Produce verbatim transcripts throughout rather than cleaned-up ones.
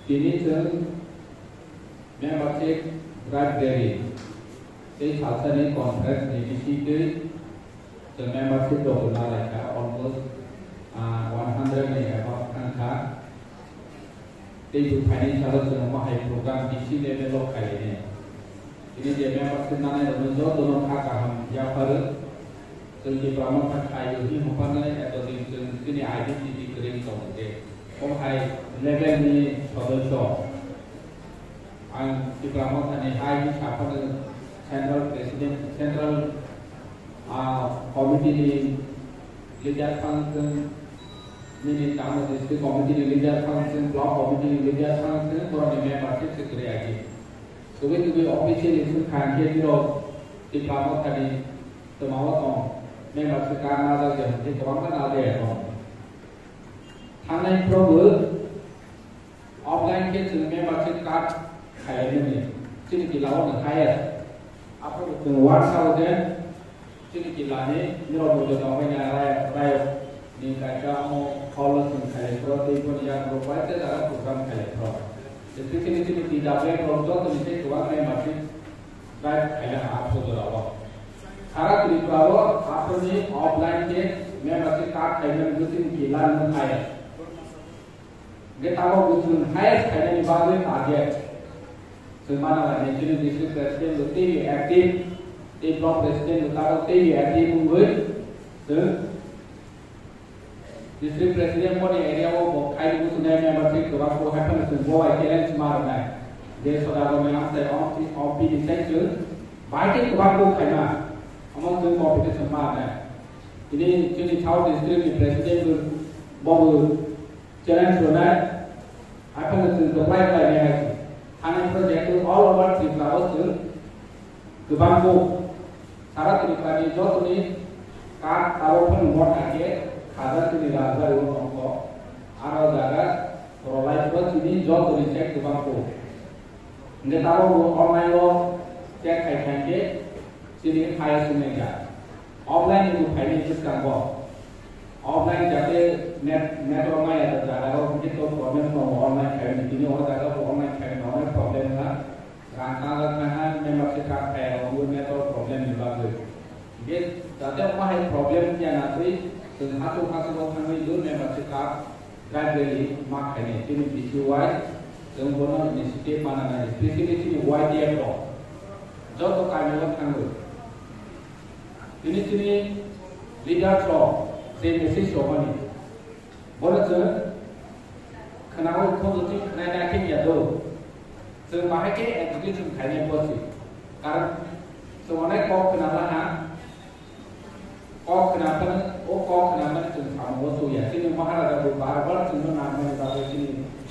Tini chwng membership drive rally tei salsani conference ni bisingtwi chwng membership rok nalaikha, almost, ah, one hundred ni above thangkha. Tei bo phaini salo chwng omo hai program B C level o khainai. Tini je membership nanai rokno jotono kha kaham yapharo. Chwng Tipra Motha khaio hwnwi hopharnai, eto din chwng chini identity kwrwi tongo je. Omo hai level ni sodosyo. Ang Tipra Motha ni hai hwnwi saphano central president, central, ah, committee ni leader phang chwng, nini tamo district committee ni leader phang chwng, block committee ni leader phang chwng, borokni membership se kwrwi agi. Tubui tubui officially chwng kha hwnkhe borok Tipra Motha ni twmao tong, membership card najak ya hwnkhe kwbangma najak ya tong. Thangnai phuru bo offline khe chwng membership card khainani chini kila o no highest. Aphuru chwng one thousand chini kila ni nirok bo joto bai na rai, rai ni kaisa omo hall o chwng khailai phuru tei boni yak bo bai te jaga program khailai phuru. Especially chini T W F rok joto ni tei kwbang membership card khaina ha aphuru jora o. Sara Tripura o aphuru ni offline khe membership card khainani chini kila no highest. Hingke tabok bo chwng highest khainani bagwi target. Chwng mana lai chini district president bo teibo active, tei block president bo tabok teibo active wngwi chwng district president boni area o bo khaini muchungnai membership kwbang bo hai phano chwng bo bai challenge ma rwnai. Je Sodagarni amchai O P ni sai chwng bahai khe kwbang bo khaima. Omo chwng competition ma rwnai. Tini chini South District ni president bo bo challenge rwnai, aphano chwng kwplai khlainai hai se. Thani project all over Tripura o chwng kwbang bo sara Tripura ni jotoni card tabok phano motha khe khajak chini rajbari o tongkho. Aro jaga rwlai phuru chini jotoni check kwbang bo. Hingke tabok bo online o check khai khai khe chini highest wngya. Offline ni bo phaini bwskango. Offline jate net, network maya da jaga rok hingke to problem tongo online khaini tini o jaga bo online khaini onek problem wngkha. Rang tangla thangha membership card khairok bo network problem ni bagwi. Hingke jate omo hai problem wngya na twi chwng hachu hachu o thangwi do membership card drive rally ma khainai chini B C Y chwng bono initiative mananai specially chini Y T F rok joto kami o thangwi. Tini chini leaders rok je message rok mani bono chwng khwnaui khonjotwi khwnai na khe ya do. Chwng bahai khe education khainai bosi. Karon chwng onek kok khwna laha, kok khwna phano, o kok khwna mani chwng samungo chuya. Chini Maharaja bo bar bar chwngno nangmani bagwi chini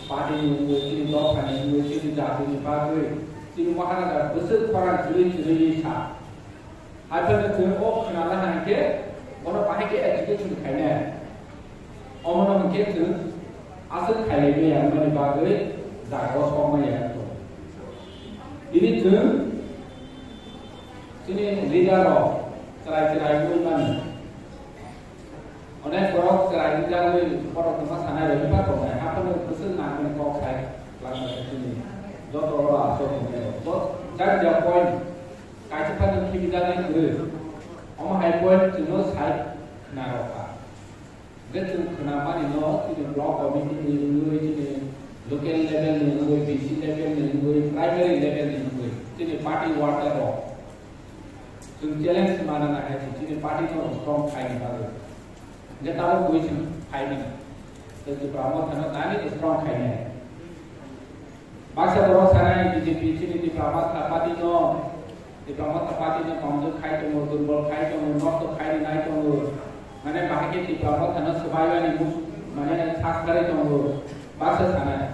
party ni wngwi, chini dopha ni wngwi, chini jati ni bagwi chini Maharaja bwswk khorang chwrwi chwrwi sa. Hai phano chwng o khwnala hai khe bono bahai khe education khainai. Omono hwnkhe chwng aswk khailai maya wngmani bagwi jagao sok maya wngkho. Tini chwng chini leader rok chwrai chwrai wngwi mani. Onek borok chwrai wngjagwi borok kwma sanai rwui pa tongnai. Haphano bwswk nangmani kok sai kwlangma khe chini joto oro aswk tongnai rok. Bo jang jang point kaisa phano khibijaknai kwrwi. Omo hai point chwngno sai khna rw kha. Hwnkhe chwng khna mani no chini block committee ni wngwi, chini local level ni wngwi, B C level ni wngwi, primary level ni wngwi, chini party worker rok chwng challenge manana hai se chini party no strong khaini bagwi. Hwnkhe tabuk bui chwng phaini. Tei Tipra Motha no nani strong khainai. Baksa borok sanai B J P chini Tipra Motha party no, Tipra Motha party no komjwk khai tongo, durbol khai tongo, nosto khai rinai tongo. Mane bahai khe Tipra Motha no swbaimani mus-, mane sakharwi tongo. Baksa sanai.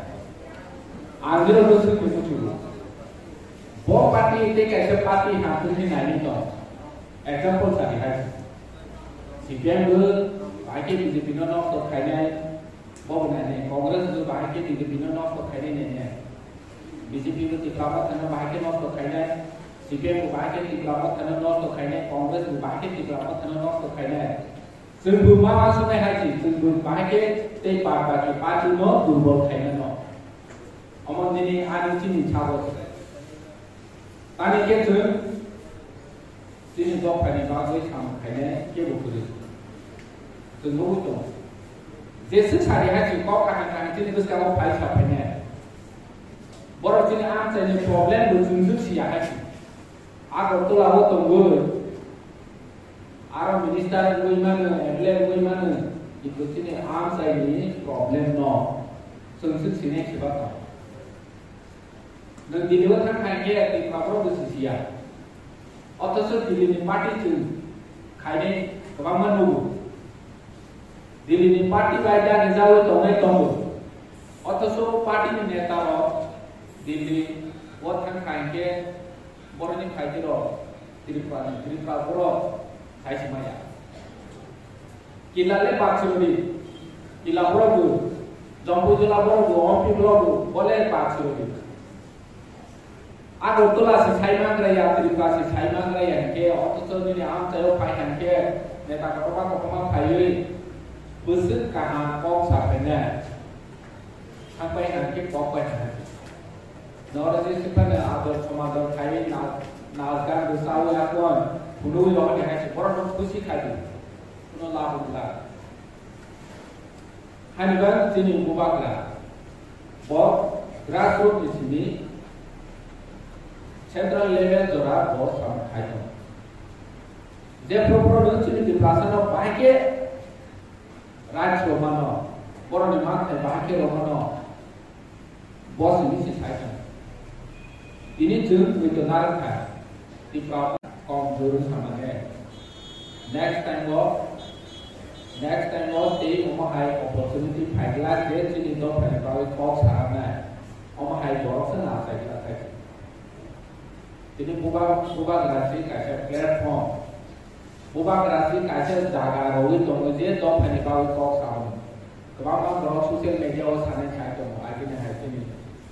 Ang nirok no swngwi muchungo. Bo party tei kaisa party ha tongwi naini tong. Example sani hai. C P M bo bahai khe B J P no nosto khainai. Bo bo nainai, Congress bo bahai khe B J P no nosto khainai nainai. B J P bo Tipra Motha no bahai khe nosto khainai, C P M bo bahai khe Tipra Motha no nosto khainai, Congress bo bahai khe Tipra Motha no nosto khainai. Chwng bo ma ma sunai hai se, chwng bo bahai khe tei bad baki party no durbol khainai no. Ani chini sabo. Tani khe chwng chini dophani bagwi samung khainai kebo kwrwi. Chwng nugwi tongo. Jeswk sari hai chwng kok kaham kaham chini bwskango phai sa phainai. Borok chini amchaini problem bo chwng swk siya hai chwng. Agartala o tongwi. Aro minister wngwi mano, M L A wngwi mano, kintu chini amchaini problem no chwng swk sinai khiba tong. Nwng Delhi o thang khai khe Tripura borok bwswk siya. Othocho Delhi ni party chwng khainai kwbangma nugo. Delhi ni party bai dagi jawi tongnai tongo. Othocho party ni neta rok Delhi o thang khai khe boroni phaidi rok Tripura ni Tripura borok khai se maya. Kila le bak chwrwi. Kila borok bo. Jompuijala borok bo. Ompi borok bo. Bo le bak chwrwi. Agartala se sai mangra ya, Tripura se sai mangra ya, hingke othocho nini amchaio phai hingke neta kotorma kotorma phaiwi bwswk kaham kok sa phainai. Thangpai hingke kok pai hingke. Noro je siphano ador somador khai na-, nas gan bwsawi akon phunui rohor hai se borok no khusi khai di. Kuno lab wngla. Haniban chini bubagra. Bo grassroot ni simi central level jora bo samung khai tongo. Je phuru phuru no chini Tiprasa no bahai khe rights rw mano, borok ni manthai bahai khe rw mano. Bo simi se sai tongo. Tini chwng muitu narwk kha. Tipra kom juru samane. Next time o, next time o tei omo hai opportunity phaikla je chini dophani bagwi kok saranai. Omo hai borok se na sai kha sai. Tini buba-, bubagra se kaisa platform. Bubagra se kaisa jaga rogwi tongo je dophani bagwi kok sao. Kwbangma borok social media o sanai sai tongo, agini hai chini.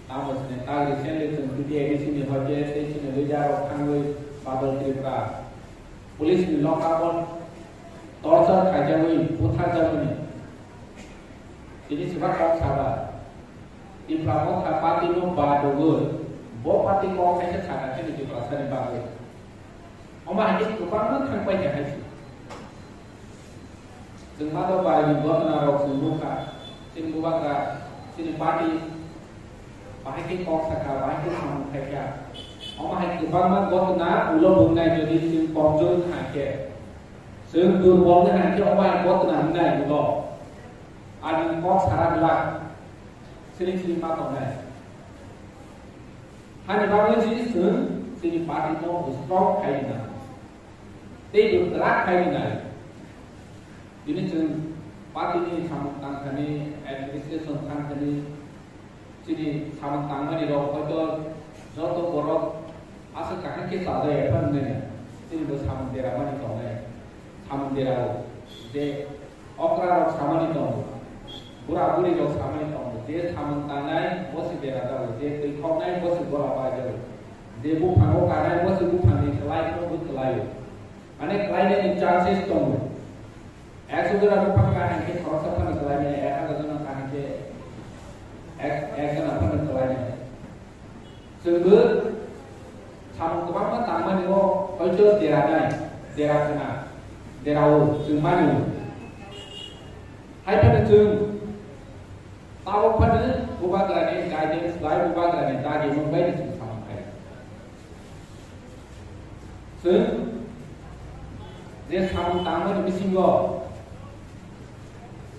Tamo sini tak recently chwng B T A D C ni hoite tei chini leader rok thangwi Badal Tripura police ni lock up o torture khaijakwi butharjakmani. Tini swbak kok saba. Tipra Motha party no ba dogwi bo party kok kaisa sakha chini Tiprasa ni bagwi. Omo hai khe kwbangma thang pai kha hai se. Chwng ma do bari ni gotna rok chwng nukha. Chini bubagra, chini party bahai khe kok sakha, bahai khe samung khaikha. Omo hai kwbangma gotna ulo bwngnai jodi chwng komjor wngkha khe. Chwng durbol wngkha khe omo hai gotna wngnai ulo. Ani kok sara glak. Siring siring ma tongnai. Hani bagwi si chwng chini party no strong khai rwna. Tei bo kwrak khai rwna. Tini chwng party ni samung tangthani, administration tangthani, chini samung tangmani rok hoito joto borok aswk kaham khe chajaya phano nini. Chini bo samung deramani tongnai. Samung derao je Okra rok samani tongo, bura buri rok samani tongo, je samung tangnai bo se bera jago, je twi khoknai bo se bola bai jago, je buphango kanai bo se buphangni kwlai no bo kwlaio. Mane kwlainani chances tongo. Ekso jora buphang ka hingke khoroksa phano kwlainai, ek hajar jona ka hingke ek, ek jona phano kwlainai. Chwngbo samung kwbangma tangmani o hoito dera nai, dera khna, dera o chwng mani o. Hai phano chwng tabok phano bubagrani guidance bai bubagrani dagimung bai chwng samung khai. Chwng je samung tangmani bisingo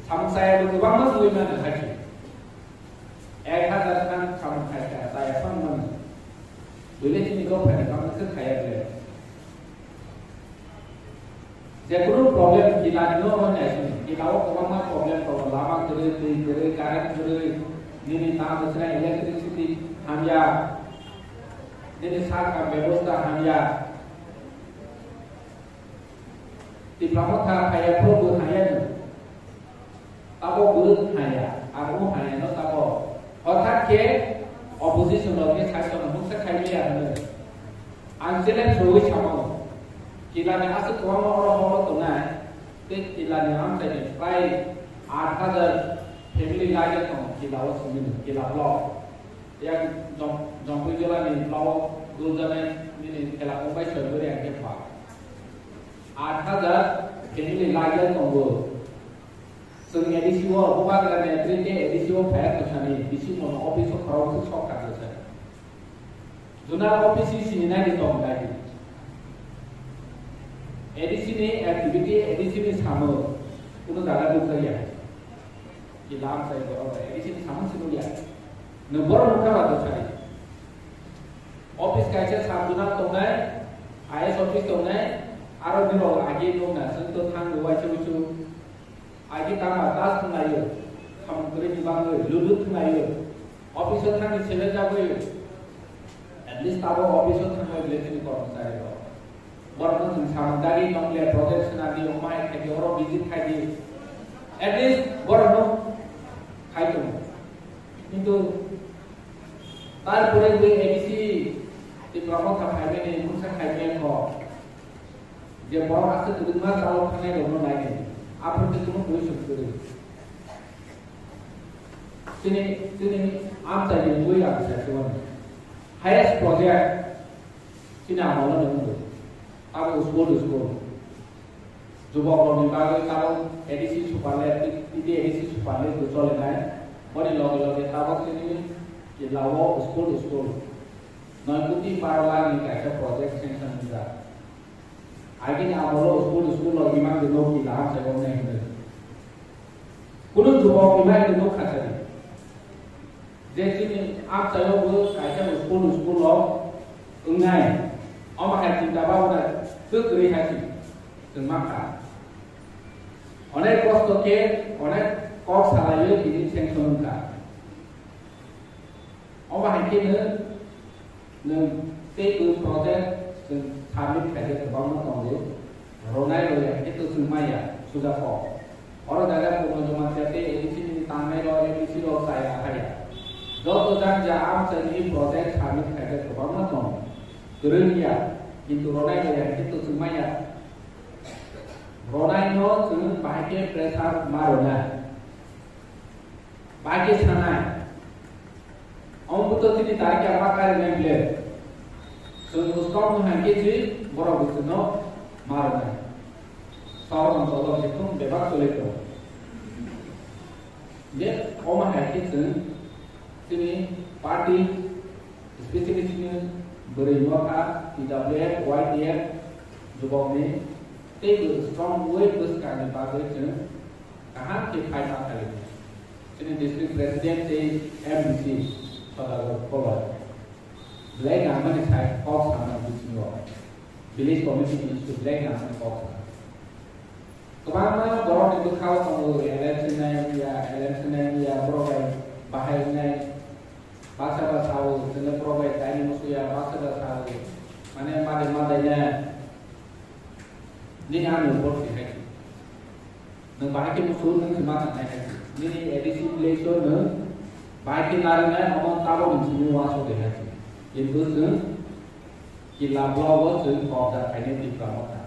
samung chaya bo kwbangma wngwi mano hai se. Ek hajar khan samung khai kha, chaya phano mano. Buile chini dophani bangma khe khaya ble. Jekunu problem kila ni no oro nai sini. Kila o kwbangma problem tongo, lama kwrwi, twi kwrwi, current kwrwi, nini ta bwsra electricity hamya, nini sarkar bebosta hamya. Tipra Motha phaiya phuru bo haya no. Tabo bo haya, abo haya no tabo. Hothat khe opposition rok ni side no mungsa khai liya hwno. Ang challenge rwi samo. Kila ni aswk kwbangma oro horo tongnai. Tei kila ni amchai ni prai aat hajar family laijak tongo kila o simi no, kila block. Yang jong-, jongpui jolani block o guljanai nini khela kongbai soi bwrwi ang khe pha. Aat hajar family laiya tongo. Chwng A D C o, Bubagra ni netrite A D C o phaiya kwthani, bisi mono office o khorok sok kha kwthani. Zonal office sini nai di tong dai di. A D C ni activity, A D C ni samo, kuno jaga dukha ya. Ki lam sai borok A D C ni samo sini ya. Nwng borok nukha ba dukha di. Office kaisa sub zonal tongnai, I S office tongnai, aro nirok agi nukna, chwng to thang rwai chwng chwng. Agi tama das thwnglaio, samung kwrwini bagwi ludu thwnglaio, office-o thangni sele jagwi, at least abo office-o thangwi bwlai chini kormochari rok. Borokno chwng samung dagi nongle project swnadi, omai khaidi, oro visit khaidi, at least borokno khai tongo. Kintu tarpore bwi A D C Tipra Motha phaimani mungsa khaimani kho. Je borok aswk kwbangma chalo thangnai rokno nainai, aphuru tei kuno question kwrwi. Chini, chini amchaini bui ang sa chuan. Highest project chini amolo nung. Abo school, school. Jubok rokni bagwi tabok A D C super lab, T D A D C super lab bo cholinai. Boni loge loge tabok chini jilao school, school. Noi koti baro lakh ni kaisa project sanction wngjak. Agini amolo school, school o imang de no ki laham sai wngnai hinwi. Kunu jubok imang de no khachari. Je chini amchaio bo kaisa school, school o wngnai. Omo hai chinta bhabna kwrwi hai si chwng mankha. Onek kosto khe, onek kok salaiwi tini sanction wngkha. Omo hai khe nwng, nwng tei bw project chwng submit khaijak kwbangma tongo. Ronai roya khe to chwng maya suja kok. Oro jaga Purno Jamatia tei A D C ni tangnai rok, A D C rok chaya haya. Joto jang ja amchaini project submit khaijak kwbangma tongo. Kwrwng ya, kintu ronai roya khe to chwng maya. Ronai no chwng bahai khe pressure ma rwnai. Bahai khe sanai. Omo buto chini tarikh ya ma kari nai ble. Chwng uskok no hai khe si borok bo chwngno ma rwnai. Sohor no tolo jephung bebak choli tongo. Je omo hai khe chwng chini party, especially chini bwrwi motha, T W F, Y T F, jubokni tei bo strong way bwskangni bagwi chwng kaham khe phai ma khaio. Chini district president tei M D C Sodagar Koloi belai nangmani sai kok sana bisingo village committee ni issue belai nangmani kok sana. Kwbangma borokni bwkhao tongo, L M C nai wngya, L M C nai wngya, borok bai bahai wngnai, baksa ba sao, chwngno borok bai taini musuya, baksa ba sao, mane madai madai na. Nini ani report se hai. Nwng bahai khe musu nwng se ma thangnai hai. Nini A D C village o nwng bahai khe narwknai, omo tabok nwng simi uansuk de hai. Kintu chwng kila block o chwng kobja khainai Tipra Motha.